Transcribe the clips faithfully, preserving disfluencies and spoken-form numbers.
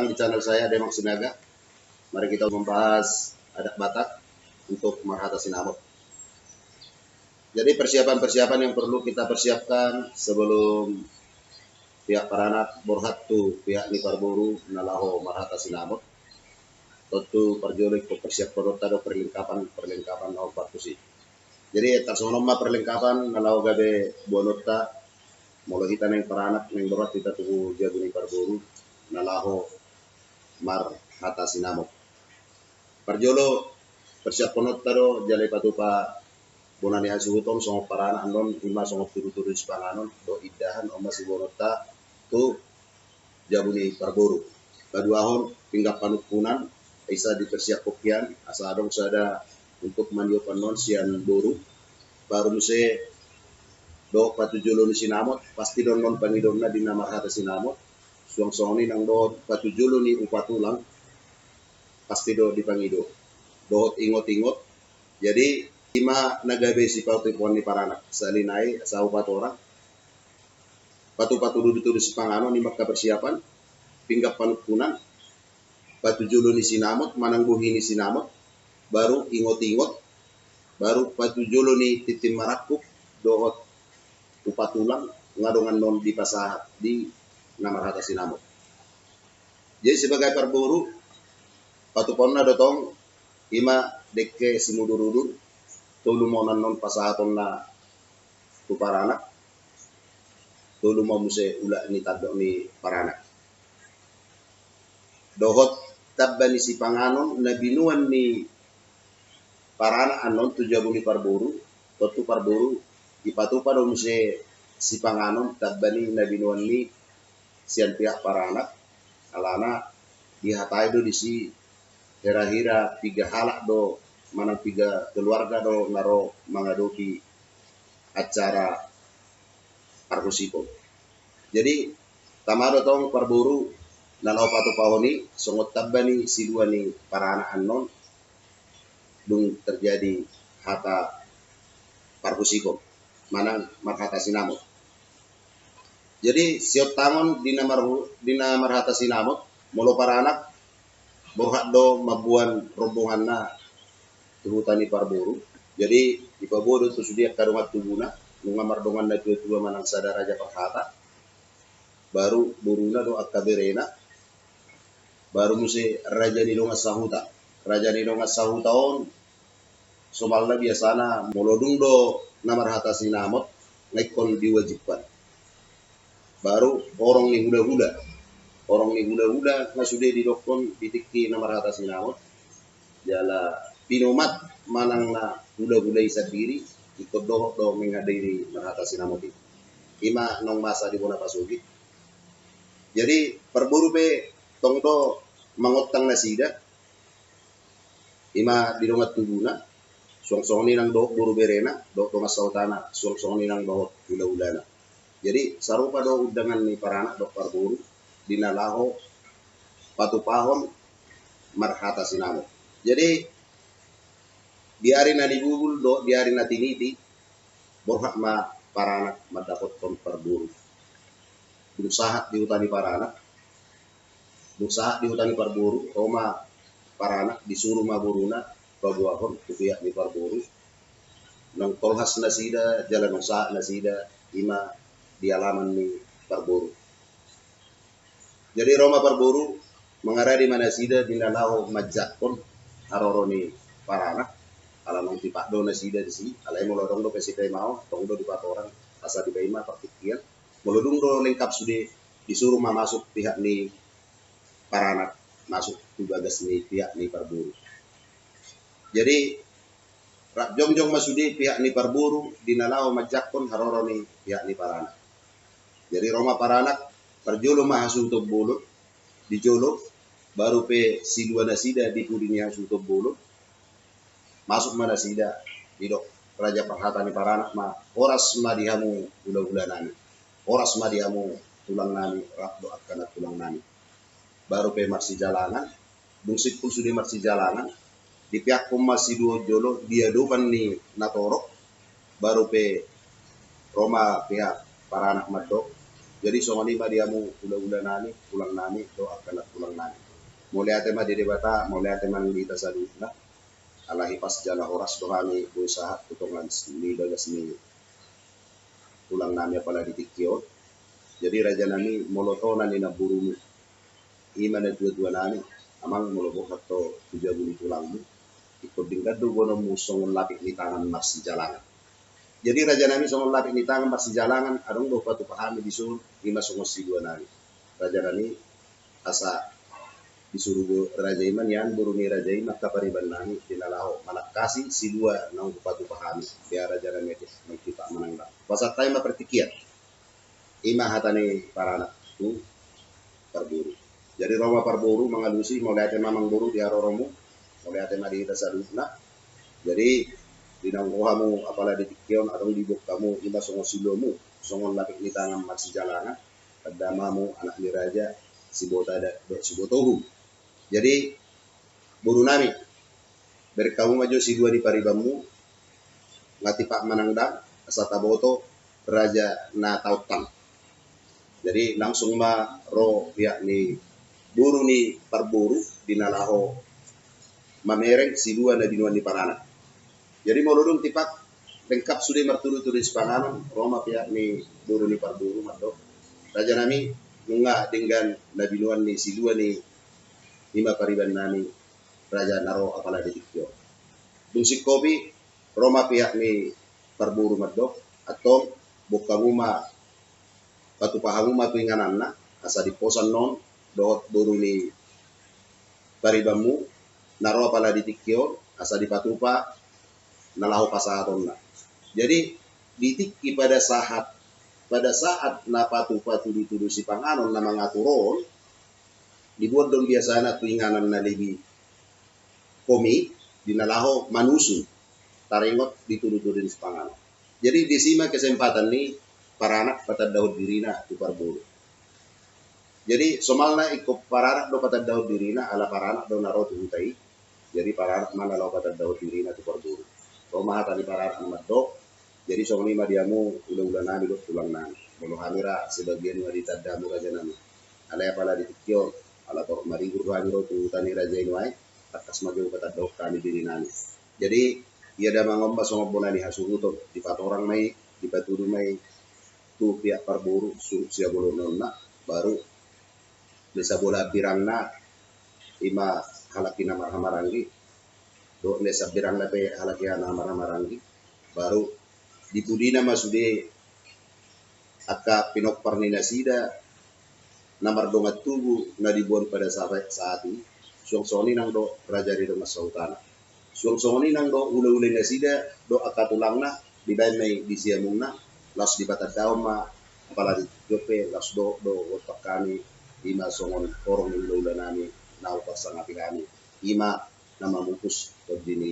Di channel saya, Demang Sinaga. Mari kita membahas adat Batak untuk marhata sinamot. Jadi, persiapan-persiapan yang perlu kita persiapkan sebelum pihak paranak borhat tu pihak ni parboru na laho marhata sinamot. Tontu parjolo ingkon persiapkononta do perlengkapan-perlengkapan na hombar tusi. Jadi, tarsongon on ma perlengkapan na laho gabe boanonta, molo hita naeng paranak, naeng borhat hita tu jabu ni parboru na laho marhata sinamot. Parjolo, persiapkononta do jala ipatupa bona ni hasuhuton songon paranak annon, ima songon tudu-tudu sipanganon dohot indahan, on ma siboanonta tu jabu ni parboru. Paduahon, pinggan panungkunan, isa dipersiaphon hian, asa adong sada untuk maniop annon sian boru. Baru muse dohot patujolo ni sinamot, pasti do annon pangidoonna di na marhata sinamot. Suang songon i nang dohot patujolo ni upa tulang, pasti do dipangido. Dohot ingot-ingot. Jadi, ima na gabe sipatupaon ni paranak. Sahali nai, saupa torang. Patupa tudu-tudu sipanganon, ima angka persiapan, pinggan panungkunan, patujolo ni sinamot, manang bohi ni sinamot, baru ingot-ingot, baru patujolo ni tintin marangkup, dohot upa tulang, nga dongan non dipasahat di na marhata sinamot. Jadi sebagai parboru, patupaonna do tong, ima dengke simudur-udur, tolu ma on annon pasahatonna tu paranak, tolu ma muse ulak ni tandok ni paranak. Dohot tamba ni sipanganon na binoan ni paranak annon tu jabu ni parboru, tontu parboru, ipatupa do muse sipanganon tamba ni na binoan ni sian pihak paranak, alana dihatai do disi hira-hira piga halak do, manang piga keluarga do na ro mangadopi acara parhusipon. Jadi, tama do tong parboru na laho patupahon i, songon tamba ni silua ni paranak annon, dung terjadi hata parhusipon, manang marhata sinamot. Jadi, siontangon di na marhu-, di na marhata sinamot, molo paranak, borhat do mamboan rombonganna tu huta ni parboru. Jadi, dipaboa do tu sude angka dongan tubuna, nunga mardongan natua-tua manang sada raja parhata, baru boruna do angka berena, baru muse raja ni dongan sahuta. Raja ni dongan sahuta on, somalna biasana molo dung do na marhata sinamot, nga ingkon diwajibkan. Baru horong ni hula-hula. Horong ni hula-hula nga sude didokkon di tingki na marhata sinamot. Jala pinomat manang na hula-hula i sandiri, ingkon dohot do menghadiri marhata sinamot i. Ima naung masa di bona pasogit. Jadi, parboru pe tong do mangontang nasida, ima di dongan tubuna, suang songon i nang dohot boru berena, dohot dongan sahutana, suang songon i nang dohot hula-hulana. Jadi, sarupa do undangan ni paranak dohot parboru, di na laho patupahon marhata sinamot. Jadi, di ari na nibubul dohot di ari na tiniti, borhat ma paranak mandapothon parboru. Dung sahat di huta ni paranak, dung sahat di huta ni parboru, ro ma paranak, disuru ma boruna paboahon tu pihak ni parboru. Naung tolhas nasida, jala naung sahat nasida, ima di alaman ni parboru. Jadi, ro ma parboru, mangaradi ma nasida di na laho manjangkon haroro ni paranak, ala naung tipak do nasida disi, alai molo adong dope sipaimaon, tong do dipatorang, asa dipaima partingkian. Molo dung do lengkap sude, disuru ma masuk pihak ni paranak, masuk tu bagas ni pihak ni parboru. Jadi, rap jongjong ma sude pihak ni parboru di na laho manjangkon haroro ni pihak ni paranak. Jadi, ro ma paranak, parjolo ma hasuhuton bolon, di jolo, baru pe silua nasida di pudi ni hasuhuton bolon. Masuk ma nasida, didok raja parhata ni paranak ma, horas ma di hamu hula-hula nami, horas ma di hamu tulang nami, rap dohot angka nantulang nami. Baru pe marsijalangan, dung simpul sude marsijalangan, dipeakhon ma siduaon jolo di adopan ni natorop, baru pe ro ma pihak paranak mandok, Jadi songon i ma di hamu hulahula nami, tulang nami dohot angka na tulang nami. Mauliate ma di Debata, mauliate ma di hita saluhutna. Ala hipas jala horas do hami boi sahat tu tonga ni bagas ni tulang nami apala di tingki on. Jadi raja nami, molo tona ni namborumu, ima na tuatua nami, amang, molo borhat ho tu jabu ni tulangmu, ingkon denggan do boanonmu songon lapik ni tangan marsijalangan. Jadi raja nami, songon lapik ni tangan marsijalangan adong do hupatupa hami dison, ima songon silua nami. Raja nami, asa disuru raja i ma nian boru ni raja i ma angka pariban nami di na laho manangkasi silua naung hupatupa hami. Biar raja nami, ate, mangkipak manang dang, pasahat hami ma partingkian. Ima hata ni paranak tu parboru. Jadi ro ma parboru mangalusi, mauliate ma amangboru di haroromu, mauliate ma di hita saluhutna. Jadi di naung ro hamu apala di tingki on, adong diboan hamu ima songon siluamu, songon lapik ni tangan marsijalangan, tanda ma hamu anak ni raja, siboto adat dohot siboto uhum. Jadi boru nami, bereng hamu ma jo silua ni paribanmu, nga tipak manang dang, asa taboto raja na taontang. Jadi langsung ma ro pihak ni boru ni parboru di na laho mamereng silua na binoan ni paranak. Jadi molo dung tipak lengkap sude martudutudu sipanganon, ro ma pihak ni boru ni parboru mandok, raja nami, nunga denggan na binoan ni silua ni ima pariban nami raja na ro apala di tingki on. Dung singkop i, ro ma pihak ni parboru mandok, antong boan hamu ma, patupa hamu ma tu ingananna, asa diposan non dohot boru ni paribanmu na ro apala di tingki on, asa dipatupa na laho pasahatonna. Jadi di tingki pada saat, pada saat na patupa tudutudu sipanganon na mangatur on, diboan do biasana tu inganan na lebih komi di na laho manusun taringot di tudutudu ni sipanganon. Jadi disi ma kesempatan ni paranak patandahon dirina tu parboru. Jadi somalna ingkon paranak do patandahon dirina, ala paranak do na ro tu huta i. Jadi paranak ma na laho patandahon dirina tu parboru. Ro ma hata ni paranak na mandok. Jadi songon i ma di hamu hulahula nami dohot tulang nami. Molo hami ra sebagian nunga ditanda hamu raja nami, alai apala di tingki on, ala torop maribur do hami ro tu huta ni raja i nuaeng, tangkas ma jo patandahon hami diri nami. Jadi ia damang on ma songon bona ni hasuhuton, dipatorang ma i, dipatudu ma i tu pihak parboru, suhut sihabolononna, baru na sabola hambirangna, ima halak i na marhahamaranggi, dohot na sahambirangna pe halak i na marhahamaranggi, baru dipudina ma sude angka pinompar ni nasida na mardongan tubu na diboan pada saat, saat i, suang songon i nang dohot raja ni dongan sahutana. Suang songon i nang dohot hulahula ni nasida dohot angka tulangna, dibaen ma i di siamunna, laos dipatandahon ma apala di tingki on pe, laos dohot do gontang hami, ima songon horong ni hulahula nami na huparsangapi hami, ima na mamupus tondi ni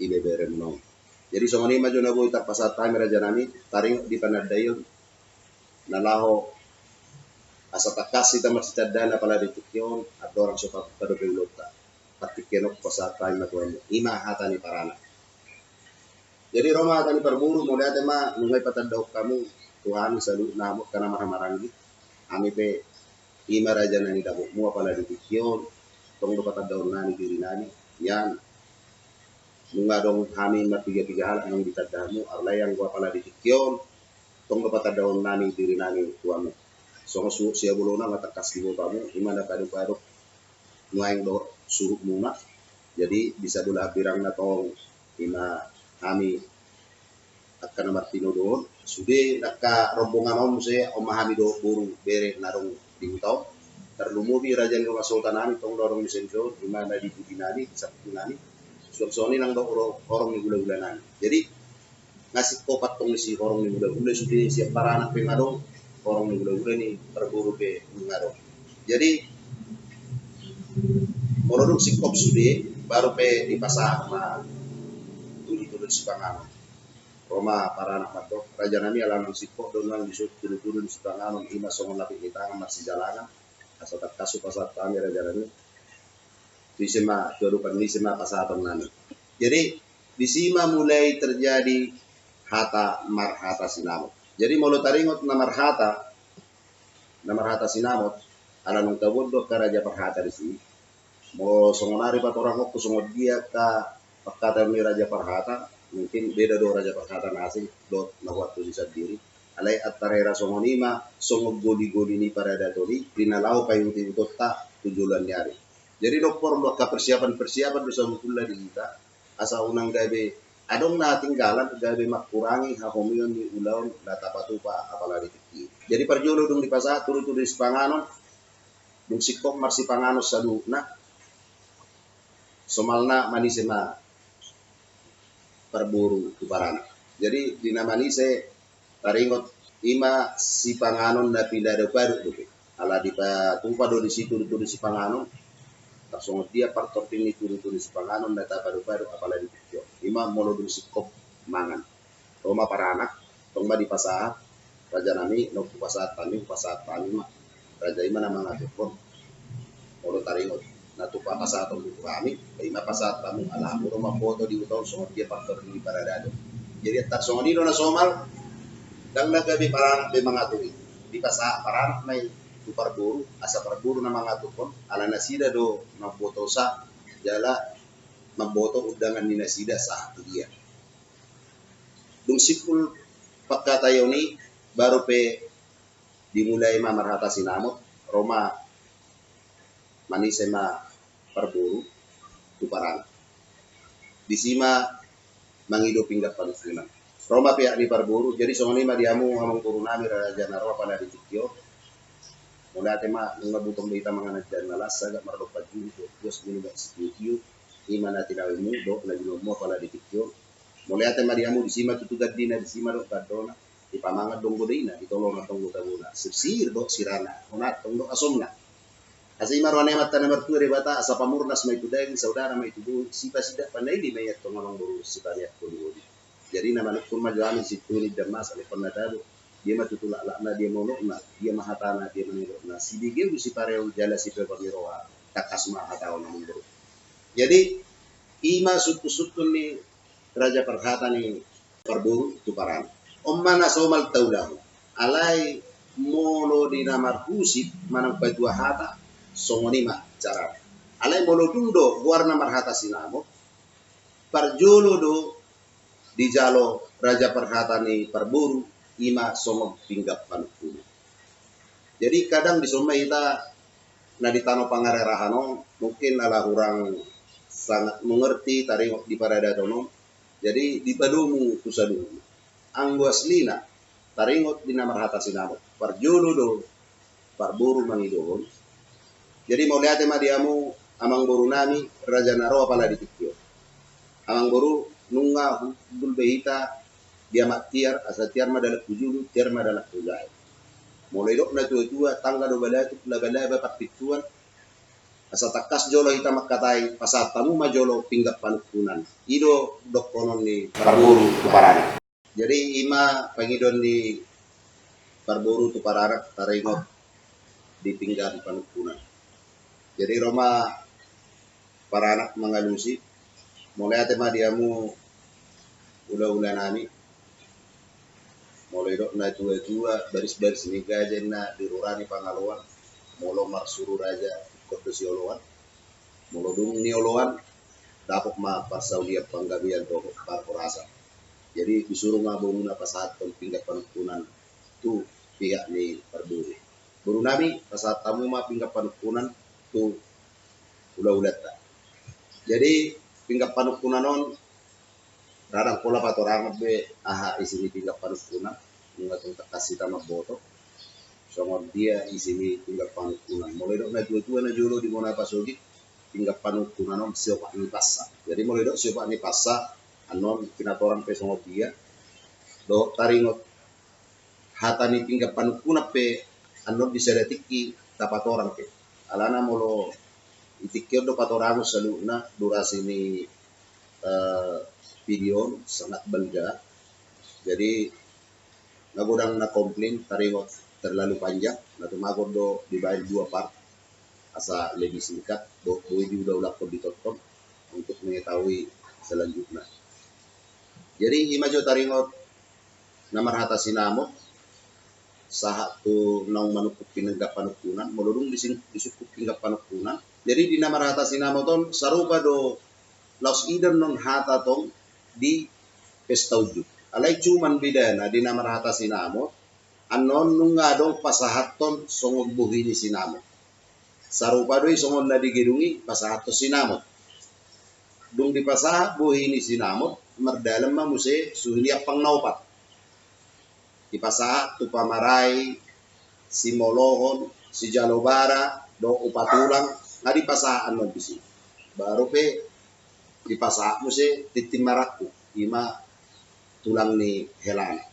ibeberemuna on. Jadi songon i ma jo na boi tarpasahat hami raja nami, taringot di panandaion na laho asa tangkas hita marsitandaan apala di tingki on, andorang so padope ulaonta. Partingkian on hupasahat hami ma tu hamu, ima hata ni paranak. Jadi ro ma hata ni parboru, mauliate ma, nunga dipatandahon hamu tu hami saluhutna hamu angka na marhahamaranggi. Hami pe ima raja na nidapotmu apala di tingki on, tong do patandahon nami diri nami, nian. Nunga adong hami marpigapiga halak naung ditanda hamu, alai anggo apala di tingki on, tong do patandahon nami diri nami tu hamu. Songon suhut sihabolona ma tangkas diboto hamu, ima na padopadop nuaeng dohot suhutmuna. Jadi di sabola hambirangna tong ima hami angka na martinodohon, sude angka rombongan on muse on ma hami dohot boru bere na adong di huta on. Tarlumobi raja ni dongan sahuta nami tong do adong muse dison, ima na di pudi nami, di sampung nami. Suang songon i nang dohot horong ni hulahula nami. Jadi nga singkop antong disi horong ni hulahula, sude sian paranak pe nga adong, horong ni hulahula ni parboru pe nga adong. Jadi molo dung singkop sude, baru pe dipasahat ma tudutudu sipanganon. Ro ma paranak mandok, raja nami, ala nang singkop do nuaeng dison tudutudu sipanganon, ima songon lapik ni tangan marsijalangan, asa tangkas hupasahat hami raja nami. Tu ise ma, tu adopan ni ise ma pasahaton nami. Jadi disi ma mulai terjadi hata marhata sinamot. Jadi molo taringot na marhata na marhata sinamot, ala nunga tabo do angka raja parhata disi. Molo songon ari patorangonku songon dia angka pangkataion ni raja parhata, mungkin beda do raja parhata na asing dohot na huantusi sandiri. Alai antar hera songon i ma songon goli-goli ni paradaton i, di na laho paihut-ihutonta tu joloan ni ari. Jadi dong porlu angka persiapan-persiapan do sabotulna di hita, asa unang gabe adong na hatinggalan, gabe mangkurangi hahomion ni ulaon na tapatupa apala di tingki. Jadi parjolo dung dipasahat tudu-tudu sipanganon, dung singkop marsipanganon saluhutna, somalna manise ma parboru tu paranak. Jadi di na manise taringot i ma sipanganon na pinadop-adop dope. Ala dipatupa do disi tudu-tudu sipanganon, tarsongon dia partording ni tudu-tudu sipanganon na tapadop-adop apala di tingki on. I ma molo dung singkop mangan. Ro ma paranak, tong ma dipasahat, raja nami, naung hupasahat hami, hupasahat hami ma. Raja i ma na mangaturhon. Molo taringot na tung pasahaton tu hami, i ma pasahat hamu, ala hamu do mamboto di huta on songon dia partording ni paradaton. Jadi antar songon i do na somal, ndang na gabe paranak be mangatur i. Dipasahat paranak ma i tu parboru, asa parboru na mangaturhon, ala nasida do mamboto sa, jala mamboto undangan ni nasida sahat tu dia. Dung simpul pangkataion i, baru pe dimulai ma marhata sinamot, ro ma manise ma parboru tu paranak. Disi ma mangido pinggan panungkunan. Ro ma pihak ni parboru, jadi songon i ma di hamu amangboru nami raja na ro apala di tingki on. Mauliate ma, nunga butong be hita mangan andalan na las, sagat marlompan juhut, dos minum aek sitiotio, i ma na tinahumu dohot na ginommu apala di tingki on. Mauliate ma di hamu, disi ma tutu gandina, disi ma dohot gandona, dipamangan do godangna, ditolonan do tabona, sirsir dohot sirana, hona tong dohot asomna. Asa i ma roha ni Amanta na martua Debata, asa pamurnas ma i tu daging, saudara ma i tu bohi, sipasindak panaili ma i antong amangboru, sipaneang holi-holi. Jadi na manungkun ma jo hami sintuhu ni Indahan Masa, lehon na tabo, dia ma tutu laklakna, dia ma unokna, dia ma hatana, dia ma nidokna, sibege ulu sipareon jala sipaboa ni roha, tangkas ma hataon amangboru. Jadi i ma sungkun-sungkun ni raja parhata ni parboru tu paranak. On ma na somal taulahon. Alai molo di na marhusip manang patua hata, songon i ma carana. Alai molo dung do goarna marhata sinamot, parjolo do dijalo raja parhata ni parboru, i ma songon pinggan panungkunan. Jadi kadang dison ma hita na di tano pangarerahan on, mungkin ala hurang sangat mengerti taringot di paradaton on, jadi dipadomu tu saluhutna. Anggo aslina, taringot di na marhata sinamot, parjolo do parboru mangidohon. Jadi mauliate ma di hamu amangboru nami raja na ro apala di tingki on. Amangboru, nunga hundul be hita di amak tiar, asa tiar ma dalan tu julu, tiar ma dalan tu jae. Molo didok na tua-tua, tangga do balatuk, laba-laba parpintuan, asa tangkas jolo hita mangkatai, pasahat hamu ma jolo pinggan panungkunan. I do dohonon ni parboru tu paranak. Jadi i ma pangidoan ni parboru tu paranak taringot di pinggan panungkunan. Jadi ro ma paranak mangalusi, mauliate ma di hamu hula-hula nami. Molo didok na tua-tua, baris-baris ni gaja ninna di rura ni pangaloan, molo marsuru raja ingkon do sioloan. Molo dung nioloan, dapot ma parsaulian panggabean dohot parhorasan. Jadi disuru ma boruna pasahathon pinggan panungkunan tu pihak ni parboru. Boru nami, pasahat hamu ma pinggan panungkunan tu hula-hulanta. Jadi pinggan panungkunan on, ndang pola patorangon be aha isi ni pinggan panungkunan, nunga tung tangkas hita mamboto songon dia isi ni pinggan panungkunan. Molo didok na tua-tua na jolo di bona pasogit, pinggan panungkunan on siopat ni pansa. Jadi molo didok siopat ni pansa, annon pinatorang pe songon dia, dohot taringot hata ni pinggan panungkunan pe annon di sada tingki tapatorang pe. Alana molo di tingki on do patorangon saluhutna, durasi ni, eh, video on sangat balga. Jadi na godang na komplain taringot terlalu panjang, na tumagon do dibaen dua part asa lebih singkat, bo-, boi diulang-ulangkon di tonton untuk mengetahui selanjutnya. Jadi i ma jo taringot na marhata sinamot, sahat tu naung manungkun pinggan panungkunan, molo dung disungkun pinggan panungkunan. Jadi di na marhata sinamot on sarupa do laos i do annon hata tong di pesta unjuk. Alai cuman bedana di na marhata sinamot, annon nunga adong pasahathon songon bohi ni sinamot. Sarupa do i songon na di gedung i pasahathon sinamot. Dung dipasahat bohi ni sinamot, mardalan ma muse suhi ni ampang na opat. Dipasahat tu pamarai, simolohon, sijalo bara, dohot upa tulang, nga dipasahat annon disi. Baru pe dipasahat muse tintin marangkup, ima tulang ni helana.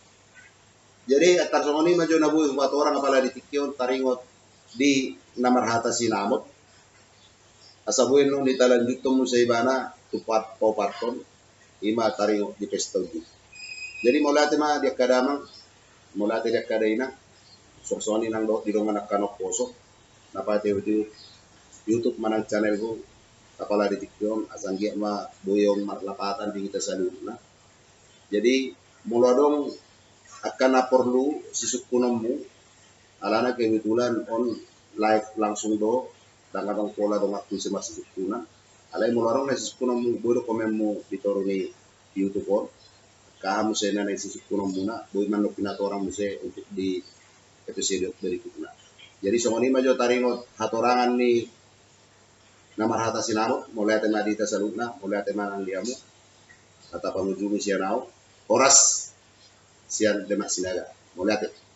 Jadi antar songon i ma jo na boi hupatorang apala di tingki on taringot di na marhata sinamot. Asa boi annon ditalanjuthon muse ibana tu part paopathon, ima taringot di pesta unjuk. Jadi mauliate ma di angka damang, mauliate di angka dainang, songon i nang dohot di dongan angka na umposo na paihutihut YouTube manang channelhu apala di tingki on, asa anggiat ma boi on marlapatan di hita saluhutna. Jadi molo adong angka na porlu sisungkunonmu, alana kebetulan on live langsung do, ndang adong pola donganku ise marsisungkunan. Alai molo adong na sisungkunonmu, boi do komenmu di toru ni YouTube on, angka aha muse na naeng sisungkunonmuna, boi ma annon pinatorang muse untuk di episode berikutna. Jadi songon i ma jo taringot hatorangan ni na marhata sinamot. Mauliate ma di hita saluhutna, mauliate ma nang di hamu. Hata pangujungi sian au, Horas sian Demak Sinaga. Mauliate.